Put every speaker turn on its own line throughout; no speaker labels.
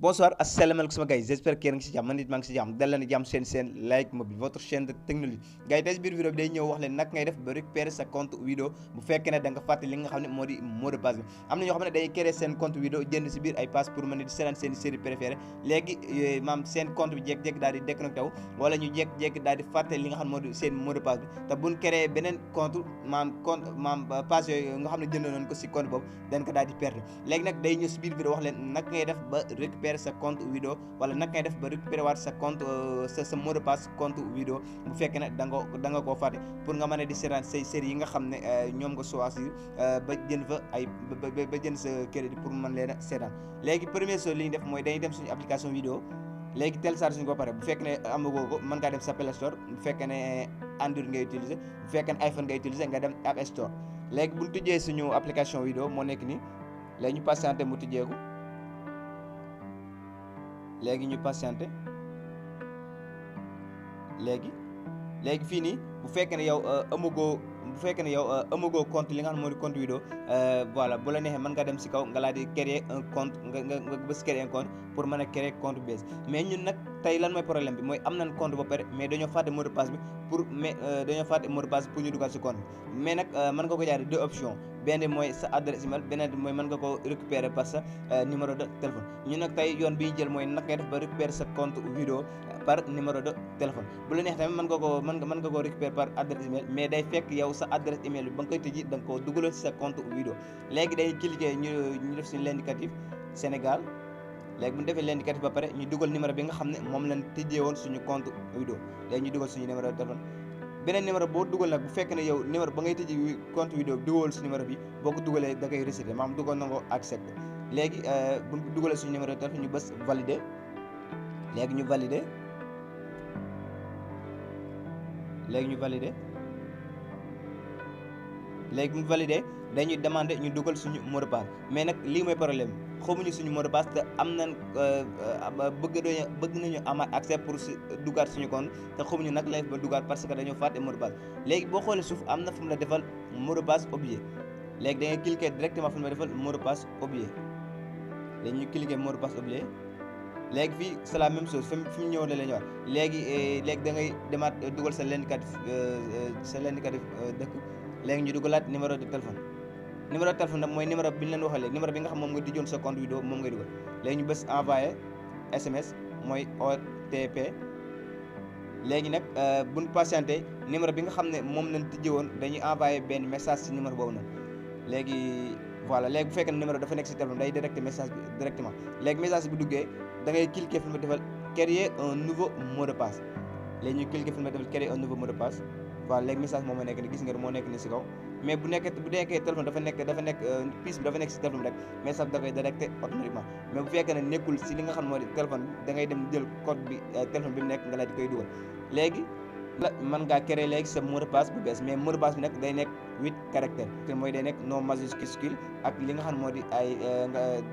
Bonsoir, asalaamaaleykum sama gars yi j'espère que yéen a ngi si jàmm man nit maa ngi si jàmm dal leen jàmm seen Like Mobile votre chaîne de technologie gars yi tey si biir vidéo bi day ñëw wax leen naka ngay def ba récupérer sa compte vidéo bu fekkee ne da nga fàtte li nga xam ne moo di mot de passe bi am na ñoo xam ne day créer seen compte vidéo jënd si biir ay passe pour mën a di seetaan seen série préférée léegi maam seen compte bi jékki-jékki daal di déconnecté wu wala ñu jékki-jékki daal di fàtte li nga xam ne moo di seen mot de passe bi te buñ créer beneen compte maam passe yooyu nga xam ne jënd nañ ko si compte boobu dañ ko daal di perdre léegi nag day ñëw si biir vidéo wax leen naka ngay def ba récupérer sa compte vidéo wala naka ngay def ba récupérer waat sa compte sa mot de passe compte vidéo bu fekkee ne da nga koo fàtte pour nga mën a di seetaan say séries yi nga xam ne ñoom nga choisir ba jënd fa ay ba jënd sa crédit pour mën leen a seetaan léegi première chose li ñu def mooy dañuy dem suñu application vidéo léegi télécharge suñu ko pare bu fekkee ne amagoo ko mën ngaa dem sa Play Store bu fekkee ne Android ngay utiliser bu fekkee ne iPhone ngay utiliser nga dem App Store léegi bu ñu tijjee suñu application vidéo moo nekk nii léegi ñu patienté mu tijjeeku léegi ñu patienté léegi fii nii bu fekkee ne yow amagoo compte li nga xam ne moo di compte vidéo voilà bu la neexee mën nga dem si kaw nga laa di créer un compte nga bës créer un compte pour mën a créer compte bees mais ñun nag tey lan mooy problème bi mooy am nañ compte ba pare mais dañoo fàtte mot de passe bi pour ñu dugal si compte bi mais nag mën nga ko jaaree deux options benn mooy sa adresse email beneen bi mooy mën nga ko récupérer par sa numéro de téléphone ñun nag tey yoon bi ñu jël mooy naka ngay def ba récupérer sa compte vidéo par numéro de téléphone bu la neex tamit mën nga koo récupérer par adresse email mais day fekk yow sa adresse email bi ba nga koy tëji da nga koo dugaloon si sa compte vidéo léegi day cliquer ñu def suñu l'indicatif Sénégal léegi bu ñu defee l'indicatif ba pare ñu dugal numéro bi nga xam ne moom lañ tijjee woon suñu compte vidéo léegi ñu dugal suñu numéro de téléphone beneen numéro boo dugal nag bu fekkee ne yow numéro ba ngay tijji compte vidéo bi dugal si numéro bi boo ko dugalee da koy rejeté maanaam dugal na nga accepté léegi bu ñu dugalee suñu numéro de téléphone ñu bës valider léegi ñu valider léegi bu ñu validé dañuy demander ñu dugal suñu mot de passe mais nag lii mooy problème xamuñu suñu mot de passe te am nañ bëgg nañu amaat accès pour dugaat suñu compte te xamuñu nag lay ba dugaat parce que dañoo fàtte mot de passe léegi boo xoolee suuf am na fu mu la defal mot de passe oublié léegi da ngay cliquer directement fu mu la defal mot de passe oublié léegi ñu cliquer mot de passe oublié léegi fii c'est la même chose fi mu ñëwoon la ñu wax léegi da ngay demaat dugal sa l'indicatif dëkk léegi ñu dugalaat numéro de téléphone nag mooy numéro bi ñu leen waxee léegi numéro bi nga xam moom nga tijjoon sa compte vidéo moom ngay dugal léegi ñu bës envoyé SMS mooy OTP léegi nag bu ñu patienté numéro bi nga xam ne moom lañ tijjee woon dañuy envoyé benn message si numéro boobu noonu léegi voilà léegi bu fekkee ne numéro dafa nekk si téléphone day directé message bi directement léegi message bi duggee da ngay cliquer fi mu defal créer un nouveau mot de passe léegi ñu cliquer fi mu defal créer un nouveau mot de passe voilà léegi message moom moo nekk ni gis nga moo nekk ni si kaw mais bu nekkee téléphone dafa nekk pièce bi dafa nekk si téléphone rek message da koy directé automatiquement mais bu fekkee ne nekkul si li nga xam moo di téléphone bi da ngay dem jël code bi téléphone bi mu nekk nga la di koy dugal léegi mën ngaa créer léegi sa mot de passe bu bees mais mot de passe bi nag day nekk 8 caractères te mooy day nekk non majuscule ak li nga xam moo di ay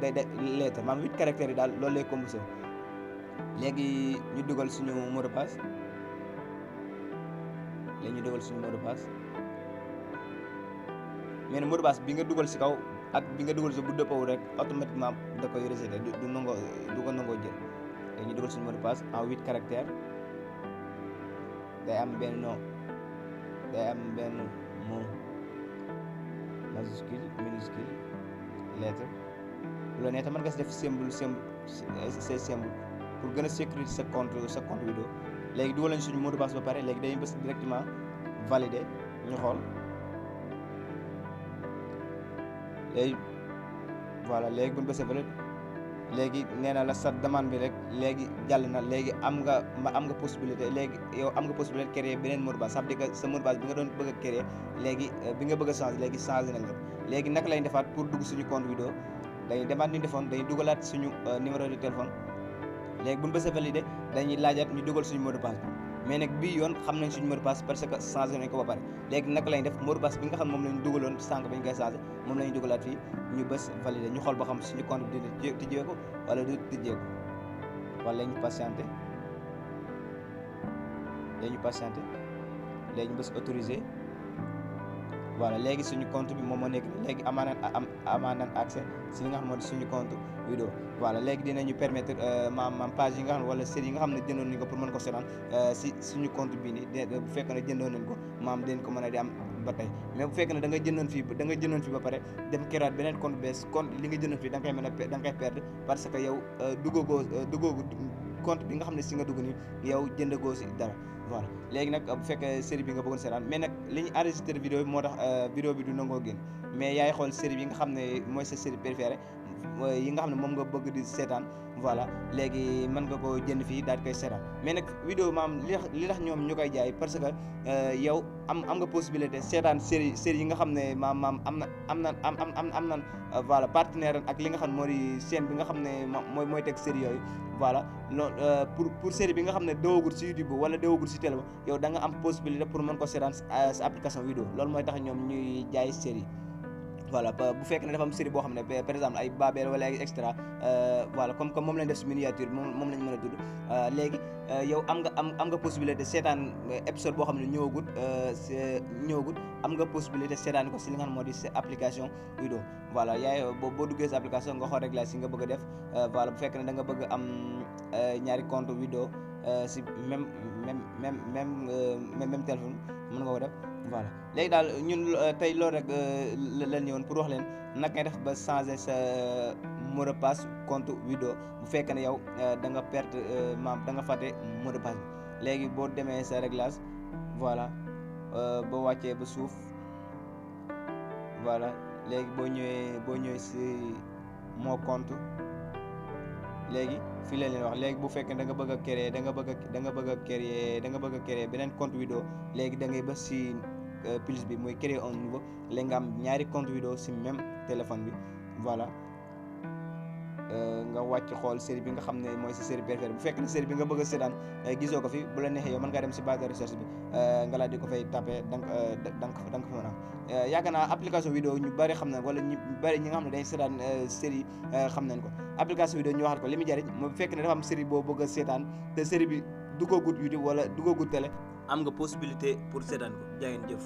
day lettre maanaam 8 caractères yi daal loolu lay composé léegi ñu dugal suñu mot de passe léegi ñu dugal suñu mot de passe mais ne mot de passe bi nga dugal si kaw ak bi nga dugal si bu dëppoo rek automatiquement da koy rejeté du ko nangoo jël léegi ñu dugal suñu mot de passe en 8 caractères day am benn mot majuscule minuscule lettre bu la neexee mën nga si def symbole pour gën a sécuriser sa compte vidéo léegi dugal nañ suñu mot de passe ba pare léegi dañuy bës directement valider ñu xool léegi voilà léegi bu ñu bësee valider léegi nee na la sa demande bi rek léegi jàll na léegi am nga possibilité léegi yow am nga possibilité créer beneen mot de passe ça veut dire que sa mot de passe bi nga doon bëgg a créer léegi bi nga bëgg a changer léegi changé nañ ko léegi naka lay defaat pour dugg suñu compte vidéo dañuy demaat ñu defoon dañuy dugalaat suñu numéro de téléphone léegi bu ñu bësee valider dañuy laajaat ñu dugal suñu mot de passe bi mais nag bii yoon xam nañ suñu mot de passe parce que changé nañ ko ba pare léegi naka lañ def mot de passe bi nga xam moom lañu dugaloon sànq ba ñu koy changé moom lañu dugalaat fii ñu bës valider ñu xool ba xam suñu compte bi dina tijjee ko wala du tijjee ko wala ñu patienté léegi ñu bës autoriser voilà léegi suñu compte bi moom moo nekk léegi amaan nañ accès si li nga xam moo di suñu compte vidéo voilà léegi dinañu permettre maam page yi nga xam ne wala série yi nga xam ne jëndoon nañ ko pour mën ko seetaan si suñu compte bii nii bu fekkee ne jëndoon nañ ko maam den ko mën a di am ba tey mais bu fekkee ne da nga jëndoon fii ba pare dem créer beneen compte bees compte li nga jëndoon fii da nga koy mën a da nga koy perdre parce que yow duggagoo compte bi nga xam ne si nga dugg nii yow jëndagoo si dara voilà léegi nag bu fekkee série bi nga bëggoon seetaan mais nag li ñu enregistré vidéo bi moo tax vidéo bi du nangoo génn mais yaay xool série bi nga xam ne mooy sa série préférée yi nga xam ne moom nga bëgg di seetaan voilà léegi mën nga ko jënd fii daal di koy seetaan mais nag vidéo maam li tax ñoom ñu koy jaay parce que yow am nga possibilité seetaan série yi nga xam ne maam am na voilà partenaire ak li nga xam ne moo di chaîne bi nga xam ne mooy teg série yooyu voilà loolu pour série bi nga xam ne dawagul si YouTube wala dawagul si télé yow da nga am possibilité pour mën ko seetaan sa application vidéo loolu mooy tax ñoom ñuy jaay série voilà bu fekkee ne dafa am série boo xam ne par exemple ay Babel wala ay extra voilà comme moom lañ def si miniature moom lañ mën a tudd léegi yow am nga possibilité seetaan épisode boo xam ne ñëwagut am nga possibilité seetaan ko si li nga xam moo di sa application vidéo voilà yaay boo duggee sa application nga xool réglage si nga bëgg a def voilà bu fekkee ne da nga bëgg am ñaari compte vidéo si même téléphone mën nga ko def voilà léegi daal ñun tey loolu rek la ñëwoon pour wax leen naka ngay def ba changer sa mot de passe compte vidéo bu fekkee ne yow da nga perte da nga fàtte mot de passe bi léegi boo demee sa réglage voilà boo wàccee ba suuf voilà léegi boo ñëwee si mon compte léegi fii la leen wax léegi bu fekkee da nga bëgg a créer da nga bëgg a créer beneen compte vidéo léegi da ngay bës si plus bi mooy créer un nouveau léegi nga am ñaari compte vidéo si même téléphone bi voilà nga wàcc xool série bi nga xam ne mooy sa série préférée bu fekkee ne série bi nga bëgg a seetaan gisoo ko fi bu la neexee yow mën ngaa dem si base de recherche bi nga laa di ko fay tapé da nga fa mën a yaakaar naa application vidéo ñu bëri xam na wala ñu bëri ñi nga xam ne dañ seetaan série xam nañ ko application vidéo ñu waxat ko li muy jariñ mooy bu fekkee ne dafa am série boo bëgg a seetaan te série bi duggagut YouTube wala duggagut télé am nga possibilité pour seetaan ko jaa ngeen jëf